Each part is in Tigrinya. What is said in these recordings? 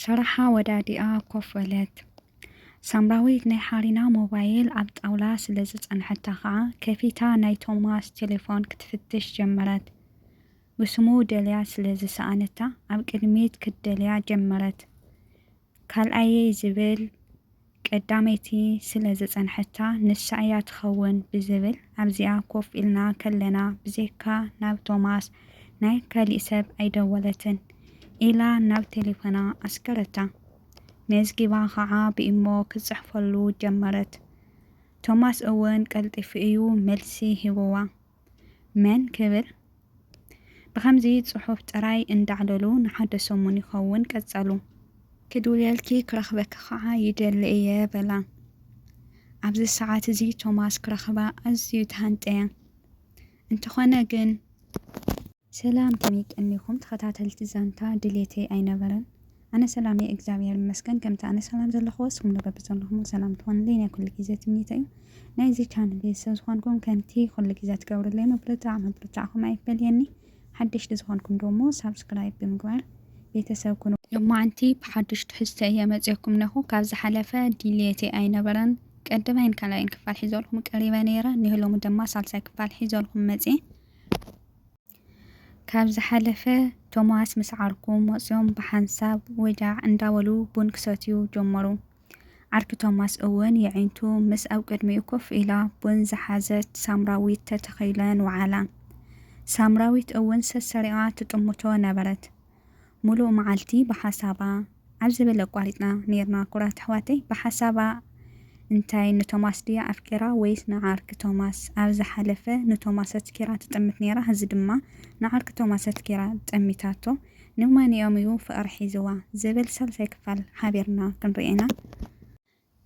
ሰራሓ ወዳዲኣ ኮፍ በለት። ሳምራዊት ናይ ሓሪና ሞባይል ኣብ ጣውላ ስለ ዝጸንሐታ ኸዓ፣ ከፊታ ናይ ቶማስ ቴሌፎን ክትፍትሽ ጀመረት። ብስሙ ደልያ ስለ ዝሰኣነታ፣ ኣብ ቅድሚት ክትደልያ ጀመረት። ካልኣየይ ዝብል ቀዳመይቲ ስለ ዝጸንሐታ፣ ንሳ እያ ትኸውን ብዝብል፣ ኣብዚኣ ኮፍ ኢልና ከለና፣ ብዘይካ ናብ ቶማስ ናይ ካሊእ ሰብ ኣይደወለትን ኢላ ናብ ቴሌፎና ኣስከረታ። መዝጊባ ኸዓ ብኢሞ ክትጽሕፈሉ ጀመረት። ቶማስ እውን ቀልጢፉ እዩ መልሲ ሂብዋ። መን ክብል? ብኸምዚ ጽሑፍ ጥራይ እንዳዕለሉ ንሓደ ሰሙን ይኸውን ቀጸሉ። ክድውለልኪ ክረኽበኪ ኸዓ ይደሊ እየ በላ። ኣብዚ ሰዓት እዚ ቶማስ ክረኽባ ኣዝዩ ተሃንጠየ። እንተኾነ ግን። ሰላም ከመይ ቀኒኹም ተኸታተልቲ ዛንታ ድሌተይ ኣይነበረን። ኣነ ሰላም እየ እግዚኣብሔር ይመስገን። ከምቲ ኣነ ሰላም ዘለኹ ንስኹም ዶ በብዘለኹም ሰላም ትኾንለይ ናይ ኩሉ ግዜ ትምኒተይ እዩ። ናይዚ ቻነል ቤተሰብ ዝኾንኩም ከምቲ ኩሉ ግዜ ትገብሩለይ ምብርታዕ ምብርታዕኹም ኣይፈለየኒ። ሓደሽቲ ዝኾንኩም ደሞ ሳብስክራይብ ብምግባር ቤተሰብ ኩኑ። ሎማዓንቲ ብሓዱሽ ትሕዝቶ እየ መፅየኩም ነኹ። ካብ ዝሓለፈ ድሌተይ ኣይነበረን። ቀዳማይን ካልኣይን ክፋል ሒዘልኩም ቀሪበ ነይረ። እኒሆ ሎሚ ድማ ሳልሳይ ክፋል ሒዘልኩም መፅየ። ካብ ዝሓለፈ ቶማስ ምስ ዓርኩ መፅዮም ብሓንሳብ ወጃዕ እንዳበሉ ቡን ክሰትዩ ጀመሩ። ዓርኪ ቶማስ እውን የዒንቱ ምስ ኣብ ቅድሚኡ ኮፍ ኢላ ቡን ዝሓዘት ሳምራዊት ተተኺለን ወዓላ። ሳምራዊት እውን ሰሰሪቓ ትጥምቶ ነበረት። ሙሉእ መዓልቲ ብሓሳባ ኣብ ዝብል ኣቋሪፅና ነይርና። ኩራት ኣሕዋተይ፣ ብሓሳባ እንታይ ንቶማስ ድያ ኣፍቂራ ወይስ ንዓርኪ ቶማስ? ኣብ ዝሓለፈ ንቶማስ ኣትኪራ ትጥምት ነይራ፣ ሕዚ ድማ ንዓርኪ ቶማስ ኣትኪራ ጠሚታቶ። ንመኒኦም እዩ ፍቕሪ ሒዝዋ ዝብል ሳልሳይ ክፋል ሓቢርና ክንርኢ ኢና።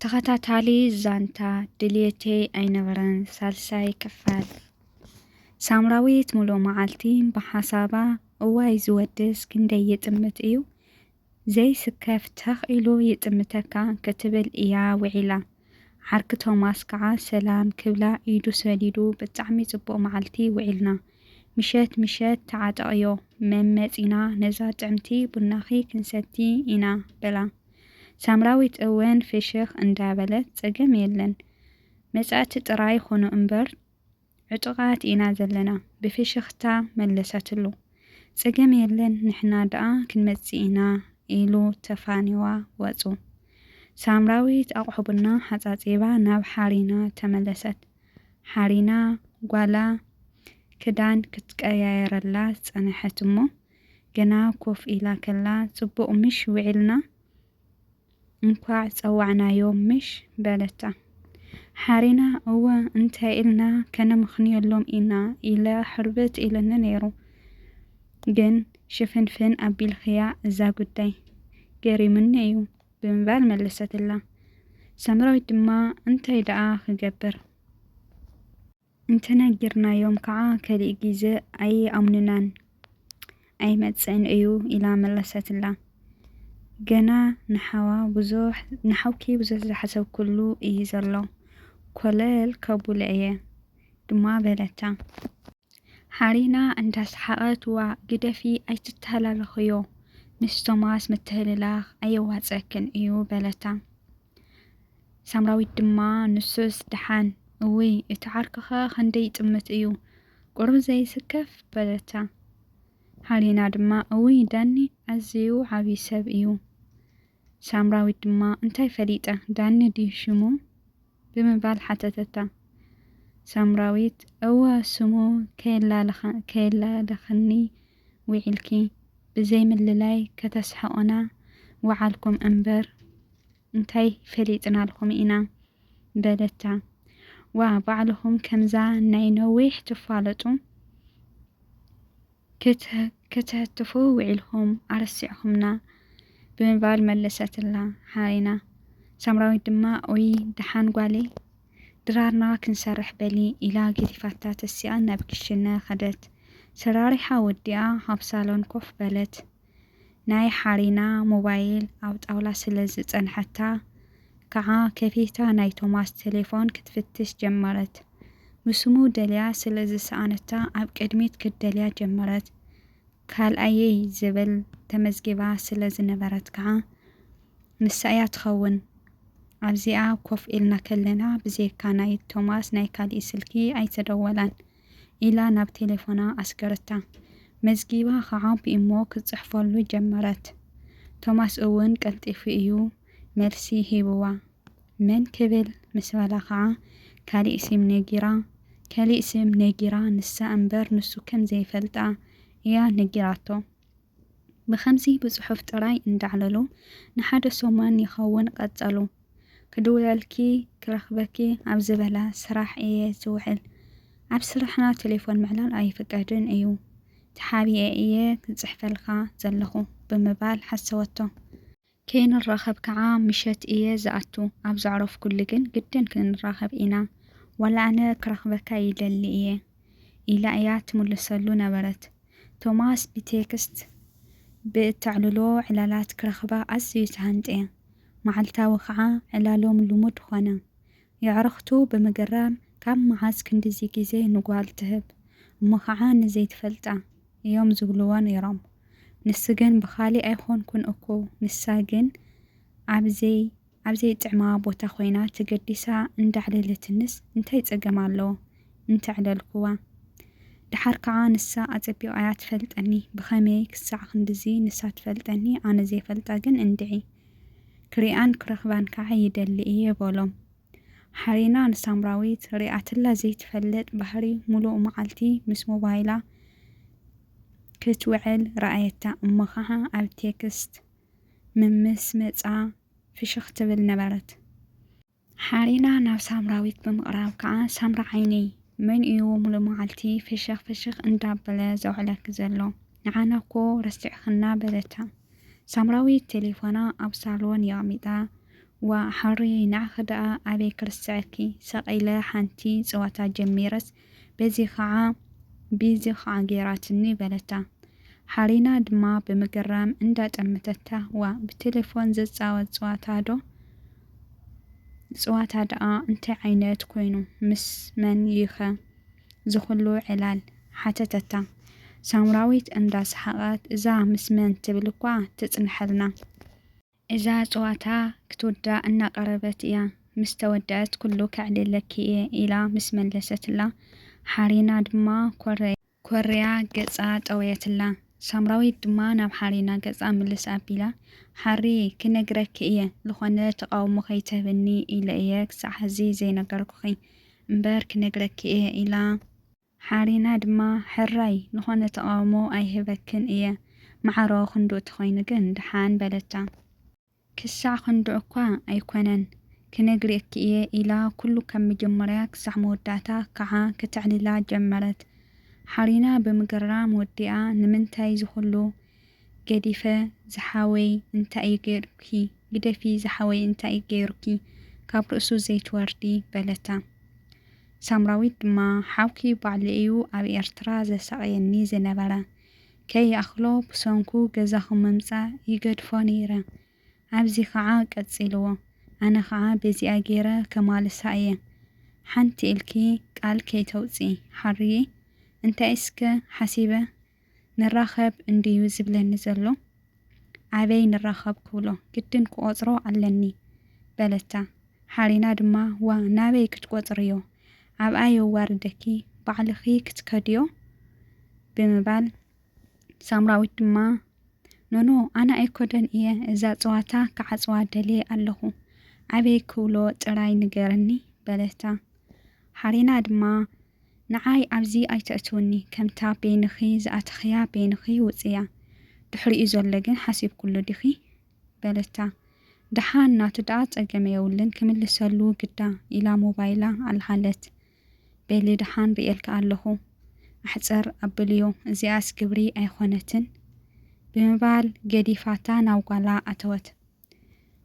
ተኸታታሊ ዛንታ ድልየተይ ኣይነበረን፣ ሳልሳይ ክፋል። ሳምራዊት ሙሉእ መዓልቲ ብሓሳባ እዋይ ዝወድስ ክንደይ ይጥምት እዩ፣ ዘይስከፍ ተኽ ኢሉ ይጥምተካ ክትብል እያ ውዒላ። ዓርኪ ቶማስ ከዓ ሰላም ክብላ ኢዱ ሰዲዱ ብጣዕሚ ጽቡቕ መዓልቲ ውዒልና። ምሸት ምሸት ተዓጠቕዮ መመጺና ነዛ ጥዕምቲ ቡናኺ ክንሰቲ ኢና በላ። ሳምራዊት እውን ፍሽኽ እንዳበለት ጸገም የለን መጻእቲ ጥራይ ኹኑ እምበር ዕጡቓት ኢና ዘለና ብፍሽኽታ መለሰትሉ። ጸገም የለን ንሕና ደኣ ክንመጽእ ኢና ኢሉ ተፋኒዋ ወጹ። ሳምራዊት ኣቑሑ ቡና ሓጻጺባ ናብ ሓሪና ተመለሰት። ሓሪና ጓላ ክዳን ክትቀያየረላ ጸንሐት እሞ ገና ኮፍ ኢላ ከላ ጽቡቕ ምሽ ውዒልና? እንኳዕ ጸዋዕናዮም ምሽ በለታ። ሓሪና እወ እንታይ ኢልና ከነምኽንየሎም ኢና ኢለ ሕርብት ኢለኒ ነይሩ። ግን ሽፍንፍን ኣቢልኽያ እዛ ጉዳይ ገሪሙኒ እዩ ብምባል መለሰትላ። ሳምራዊት ድማ እንታይ ደኣ ክገብር? እንተነጊርናዮም ከዓ ከሊእ ግዜ ኣይኣምኑናን ኣይመፅእን እዩ ኢላ መለሰትላ። ገና ንሓዋ ብዙሕ ንሓውኪ ብዙሕ ዝሓሰብኩሉ እዩ ዘሎ ኮለል ከቡለ እየ ድማ በለታ። ሓሪና እንዳሰሓቐት ዋ ግደፊ ኣይትተሃላለኽዮ ምስ ቶማስ ምትህልላኽ ኣየዋፀክን እዩ በለታ። ሳምራዊት ድማ ንሱስ ደሓን እውይ እቲ ዓርክኸ ኸንደይ ይጥምት እዩ ቁሩብ ዘይስከፍ በለታ። ሓሪና ድማ እውይ ዳኒ ኣዝዩ ዓብዪ ሰብ እዩ። ሳምራዊት ድማ እንታይ ፈሊጠ ዳኒ ድዩ ሽሙ ብምባል ሓተተታ። ሳምራዊት እወ ስሙ ከየላለኸኒ ውዒልኪ ብዘይምልላይ ከተስሕቑና ወዓልኩም እምበር እንታይ ፈሊጥናልኩም ኢና በለታ። ዋ ባዕልኹም ከምዛ ናይ ነዊሕ ትፋለጡ ክትህትፉ ውዒልኹም ኣረሲዕኹምና ብምባል መለሰትላ ሓሪና። ሳምራዊት ድማ ኡይ ደሓን ጓለይ ድራርና ክንሰርሕ በሊ ኢላ ገዲፋታ ተሲኣ ናብ ክሽነ ኸደት። ሰራሪሓ ወዲኣ ኣብ ሳሎን ኮፍ በለት። ናይ ሓሪና ሞባይል ኣብ ጣውላ ስለ ዝጸንሐታ ከኣ ከፊታ ናይ ቶማስ ቴሌፎን ክትፍትሽ ጀመረት። ብስሙ ደልያ ስለ ዝሰኣነታ ኣብ ቅድሚት ክትደልያ ጀመረት። ካልኣየይ ዝብል ተመዝጊባ ስለ ዝነበረት ከኣ ንሳ እያ ትኸውን። ኣብዚኣ ኮፍ ኢልና ከለና ብዘይካ ናይ ቶማስ ናይ ካሊእ ስልኪ ኣይተደወላን ኢላ ናብ ቴሌፎና ኣስገረታ። መዝጊባ ኸዓ ብኢሞ ክትጽሕፈሉ ጀመረት። ቶማስ እውን ቀልጢፉ እዩ መልሲ ሂብዋ። መን ክብል ምስ በላ ኸዓ ካሊእ ስም ነጊራ፣ ካሊእ ስም ነጊራ ንሳ እምበር ንሱ ከም ዘይፈልጣ እያ ነጊራቶ። ብኸምዚ ብጽሑፍ ጥራይ እንዳዕለሉ ንሓደ ሰሙን ይኸውን ቀጸሉ። ክድውለልኪ ክረኽበኪ ኣብ ዝበላ ስራሕ እየ ዝውዕል። ኣብ ስራሕና ቴሌፎን ምዕላል ኣይፍቀድን እዩ። ተሓቢኤ እየ ክጽሕፈልካ ዘለኹ ብምባል ሓሰወቶ። ከይንራኸብ ከዓ ምሸት እየ ዝኣቱ። ኣብ ዘዕረፍኩሉ ግን ግድን ክንራኸብ ኢና። ዋላ ኣነ ክረኽበካ ይደሊ እየ ኢላ እያ ትምልሰሉ ነበረት። ቶማስ ብቴክስት ብእተዕልሎ ዕላላት ክረኽባ ኣዝዩ ተሃንጥየ። መዓልታዊ ከዓ ዕላሎም ልሙድ ኾነ። የዕርኽቱ ብምግራም ካብ መዓዝ ክንድዚ ግዜ ንጓል ትህብ እሞ ከዓ ንዘይትፈልጣ እዮም ዝብልዎ ነይሮም። ንሱ ግን ብኻሊእ ኣይኾንኩን እኮ፣ ንሳ ግን ኣብዘይ ኣብዘይ ጥዕማ ቦታ ኮይና ተገዲሳ እንዳዕለለትንስ እንታይ ጸገም ኣለዎ እንተዕለልኩዋ? ደሓር ከዓ ንሳ ኣጸቢቓ እያ ትፈልጠኒ። ብኸመይ ክሳዕ ክንድዚ ንሳ ትፈልጠኒ ኣነ ዘይፈልጣ ግን እንድዒ። ክሪኣን ክረኽባን ከዓ ይደሊ እየ በሎም። ሓሪና ንሳምራዊት ሪኣትላ ዘይትፈልጥ ባህሪ ሙሉእ መዓልቲ ምስ ሞባይላ ክትውዕል ረኣየታ እሞ ከዓ ኣብ ቴክስት ምምስ መጻ ፍሽኽ ትብል ነበረት። ሓሪና ናብ ሳምራዊት ብምቕራብ ከዓ ሳምራ ዓይነይ መን እዩ ሙሉእ መዓልቲ ፍሽኽ ፍሽኽ እንዳበለ ዘውዕለኪ ዘሎ? ንዓና እኮ ረሲዕኽና በለታ። ሳምራዊት ቴሌፎና ኣብ ሳሎን የቕሚጣ። ዋ ሓሪ ንዓኺ ደኣ ኣበይ ክርስዐኪ ሰቒለ ሓንቲ ጸወታ ጀሚረስ በዚ ከዓ ቢዚ ከዓ ገይራትኒ በለታ። ሓሪና ድማ ብምግራም እንዳጠመተታ ዋ ብቴሌፎን ዝጻወት ጸወታ ዶ ጸወታ ደኣ እንታይ ዓይነት ኮይኑ ምስ መን ይኸ ዝኹሉ ዕላል ሓተተታ። ሳምራዊት እንዳሰሓቐት እዛ ምስ መን ትብል እኳ ትጽንሐልና። እዛ ጸዋታ ክትውዳእ እናቐረበት እያ። ምስ ተወደአት ኩሉ ከዕልለኪ እየ ኢላ ምስ መለሰትላ፣ ሓሪና ድማ ኮረ-፣ ኮርያ ገጻ ጠወየትላ። ሳምራዊት ድማ ናብ ሓሪና ገጻ ምልስ ኣቢላ፣ ሓሪ፣ ክነግረኪ እየ፣ ዝኾነ ተቓውሞ ከይትህብኒ ኢለ እየ ክሳዕ ሕዚ ዘይነገርኩኺ እምበር ክነግረኪ እየ ኢላ። ሓሪና ድማ፣ ሕራይ፣ ዝኾነ ተቓውሞ ኣይህበክን እየ፣ ማዕሮ ክንድኡ ተኾይኑ ግን ደሓን በለታ። ክሳዕ ክንድኡ እኳ ኣይኮነን፣ ክነግረኪ እየ ኢላ ኩሉ ካብ መጀመርያ ክሳዕ መወዳእታ ከዓ ከተዕልላ ጀመረት። ሓሪና ብምግራም ወዲኣ፣ ንምንታይ ዝኹሉ ገዲፈ ዝሓወይ እንታይ እዩ ገይሩኪ? ግደፊ ዝሓወይ እንታይ እዩ ገይሩኪ? ካብ ርእሱ ዘይትወርዲ በለታ። ሳምራዊት ድማ ሓውኪ ባዕሉ እዩ ኣብ ኤርትራ ዘሳቕየኒ ዝነበረ። ከይኣኽሎ ብሰንኩ ገዛኹም ምምጻእ ይገድፎ ነይረ። ኣብዚ ኸዓ ቀጺልዎ። ኣነ ኸዓ በዚኣ ገይረ ከማልሳ እየ። ሓንቲ ኢልኪ ቃል ከይተውጺ ሓርዪ። እንታይ እስከ ሓሲበ ንራኸብ እንድዩ ዝብለኒ ዘሎ? ኣበይ ንራኸብ ክብሎ ግድን ክቖጽሮ ኣለኒ በለታ። ሓሪና ድማ ዋ ናበይ ክትቆጽርዮ? ኣብኣ የዋርደኪ ባዕልኺ ክትከድዮ ብምባል ሳምራዊት ድማ ኖኖ ኣነ ኣይኮደን እየ እዛ ጸዋታ ክዓጽዋ ደልየ ኣለኹ ኣበይ ክውሎ ጥራይ ንገርኒ በለታ። ሓሪና ድማ ንዓይ ኣብዚ ኣይተእትውኒ፣ ከምታ በይንኺ ዝኣተኽያ በይንኺ ውጽያ፣ ድሕሪኡ ዘሎ ግን ሓሲብክሉ ዲኺ? በለታ። ደሓን ናቱ ደኣ ጸገም የብሉን፣ ክምልሰሉ ግዳ ኢላ ሞባይላ ኣልዓለት። በሊ ደሓን ርእየልኪ ኣለኹ፣ ኣሕጸር ኣብልዮ፣ እዚኣስ ግብሪ ኣይኾነትን ብምባል ገዲፋታ ናብ ጓላ ኣተወት።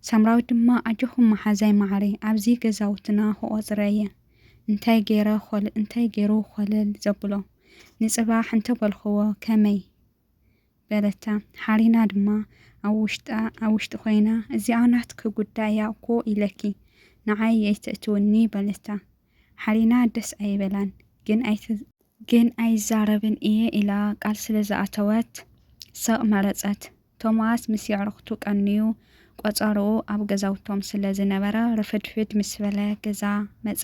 ሳምራዊት ድማ ኣጆኹም መሓዛይ ማዓረይ ኣብዚ ገዛውትና ክቖጽረ እየ እንታይ ገይረ ኮል እንታይ ገይሩ ኮለል ዘብሎ ንጽባሕ እንተበልክዎ ከመይ በለታ። ሓሪና ድማ ኣብ ውሽጣ ኣብ ውሽጢ ኮይና እዚኣ ናትኪ ጉዳይ እያ እኮ ኢለኪ ንዓይ የይተእትውኒ በለታ። ሓሪና ደስ ኣይበላን ግን ኣይተ ግን ኣይዛረብን እየ ኢላ ቃል ስለ ዝኣተወት ስቕ መረጸት። ቶማስ ምስ የዕሩኽቱ ቀንዩ ቆጸርኡ ኣብ ገዛውቶም ስለ ዝነበረ፣ ርፍድፍድ ምስ በለ ገዛ መጸ።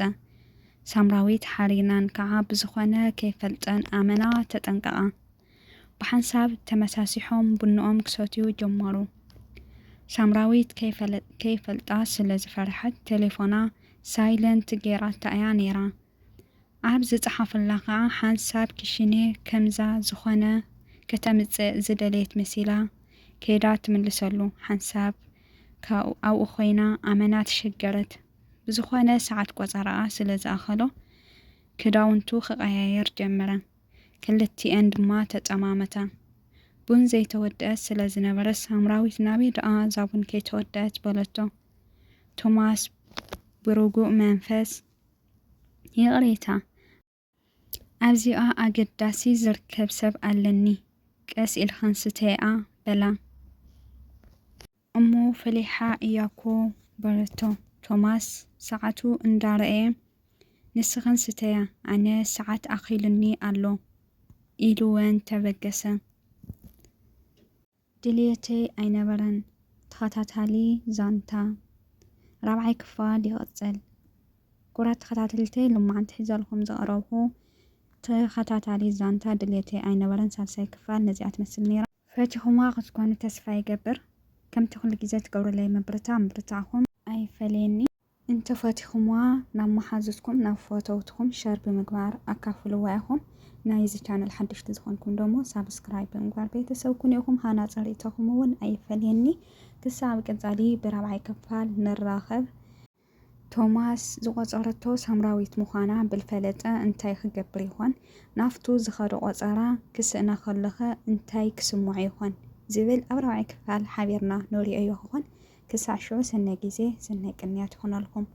ሳምራዊት ሓሪናን ከኣ ብዝኾነ ከይፈልጠን ኣመና ተጠንቀቓ። ብሓንሳብ ተመሳሲሖም ቡንኦም ክሰትዩ ጀመሩ። ሳምራዊት ከይፈለ-፣ ከይፈልጣ ስለ ዝፈርሐት፣ ቴሌፎና ሳይለንት ገይራታ እያ ነይራ። ኣብ ዝጸሓፈላ ከኣ ሓንሳብ ክሽነ ከምዛ ዝኾነ ከተምጽእ ዝደለየት መሲላ ከይዳ ትምልሰሉ። ሓንሳብ ካብኡ፣ ኣብኡ ኮይና ኣመና ተሸገረት። ብዝኾነ ሰዓት ቆጸራኣ ስለ ዝኣኸሎ ክዳውንቱ ክቐያየር ጀመረ። ክልቲኤን ድማ ተጠማመታ። ቡን ዘይተወደአት ስለ ዝነበረት ሳምራዊት ናበይ ደኣ እዛ ቡን ከይተወደአት በለቶ። ቶማስ ብርጉእ መንፈስ ይቕሬታ፣ ኣብዚኣ ኣገዳሲ ዝርከብ ሰብ ኣለኒ፣ ቀስ ኢልኽን ስተይኣ በላ። እሞ ፈሊሓ እያ እኮ በለቶ። ቶማስ ሰዓቱ እንዳረኣየ ንስኽን ስተያ፣ ኣነ ሰዓት ኣኺሉኒ ኣሎ ኢሉወን ተበገሰ። ድልየተይ ኣይነበረን። ተኸታታሊ ዛንታ ራብዓይ ክፋል ይቕጽል። ክቡራት ተኸታተልተይ፣ ሎማዓንቲ ሒዘልኩም ዝቐረብኩ ተኸታታሊ ዛንታ ድልየተይ ኣይነበረን ሳልሳይ ክፋል ነዚኣ ትመስል ነይራ። ፈቲኹማ ክትኮኑ ተስፋ ይገብር። ከምቲ ኩሉ ግዜ ትገብሩለይ ምብርታ ምብርታዕኹም ኣይፈለየኒ። እንተፈቲኹምዋ ናብ መሓዙትኩም ናብ ፈተውትኹም ሸር ብምግባር ኣካፍልዋ ኢኹም። ናይዚ ቻነል ሓደሽቲ ዝኾንኩም ደሞ ሳብስክራይብ ብምግባር ቤተሰብ ኩኑ ኢኹም። ሃናጺ ርእይቶኹም እውን ኣይፈለየኒ። ክሳብ ቀጻሊ ብራብዓይ ክፋል ንራኸብ። ቶማስ ዝቖጸረቶ ሳምራዊት ምዃና ብልፈለጠ እንታይ ክገብር ይኾን? ናብቱ ዝኸዶ ቆጸራ ክስእና ከሎኸ እንታይ ክስምዖ ይኾን? ዝብል ኣብ ራብዓይ ክፋል ሓቢርና ንሪኦ ይኾን። ክሳዕ ሽዑ ሰናይ ግዜ፣ ሰናይ ቅንያት ይኹነልኩም።